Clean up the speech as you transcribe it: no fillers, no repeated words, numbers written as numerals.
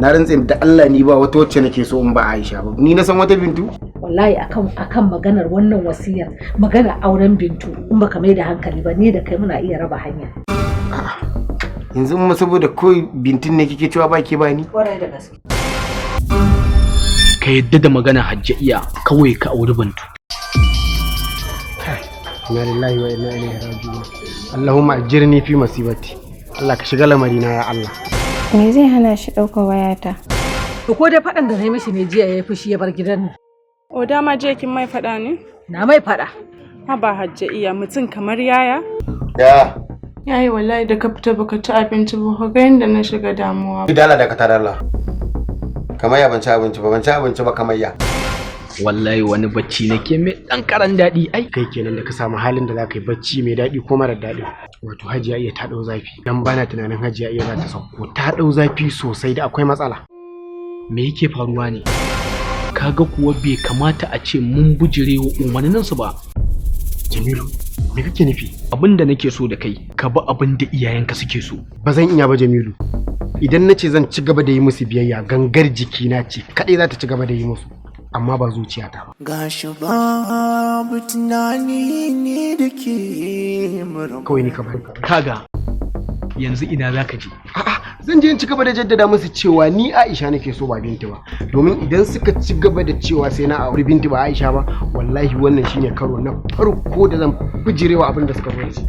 Na rantse da Allah, ni ba wata wacce nake so in ba Aisha ba. Ni na san wata Bintu. Wallahi akan maganar wannan wasiyar, maganar auren Bintu, in baka mai da hankali ba, ni da kai muna iya raba hanya. Yanzu ma saboda kawai Bintun ne kike cewa ba ke ba ni? Kwarai da gaske. Ka yadda da magana Hajja Iya, kawai ka auri Bintu. Inna lillahi wa inna ilaihi raji'un. Allahumma ajirni fi masibati. Allah ka shiga lamarina, ya Allah. Me zai hana shi ɗaukar wayata? To, ko dai faɗan da na yi mishi ne jiya ya yi fushi ya bar gidan nan. O, dama jiya kin mai faɗa ne? Na mai faɗa. Haba Hajja Iya, mutum kamar yaya? Ya. Yayi, wallahi da ka fita baka ci abinci ba, ka ga yadda na shiga damuwa. Dala da ka taralla. Kamar ya ban ci abinci ba, ban ci abinci ba kamar ya. Wallahi wani bacci nake mai dan karan daɗi ai. Kai kenan da ka samu halin da za ka yi bacci mai daɗi ko marar daɗi. Wato Hajiya Iya ta ɗau zafi. Dan bana tunanin Hajiya Iya za ta sauko. Ta ɗau zafi sosai, da akwai matsala. Me yake faruwa ne? Kaga kuwa bai kamata a ce mun bujire wa umarninsu ba. Jamilu, me kake nufi? Abin da nake so da kai, ka bi abin da iyayenka suke so. Ba zan iya ba, Jamilu. Idan na ce zan ci gaba da yi musu biyayya, gangar jikina ce kaɗai za ta ci gaba da yi musu, amma ba zuciyata ba. Gashi babu tunani ne da ke mura. Kawai ni ka bari. Kaga, yanzu ina zaka je? A'a, zan je in ci gaba da jaddada musu cewa ni Aisha nake so, ba Bintu ba. Domin idan suka ci gaba da cewa sai na auri Bintu ba Aisha ba, wallahi wannan shine karo na farko da zan bijirewa abin da suka zo da shi.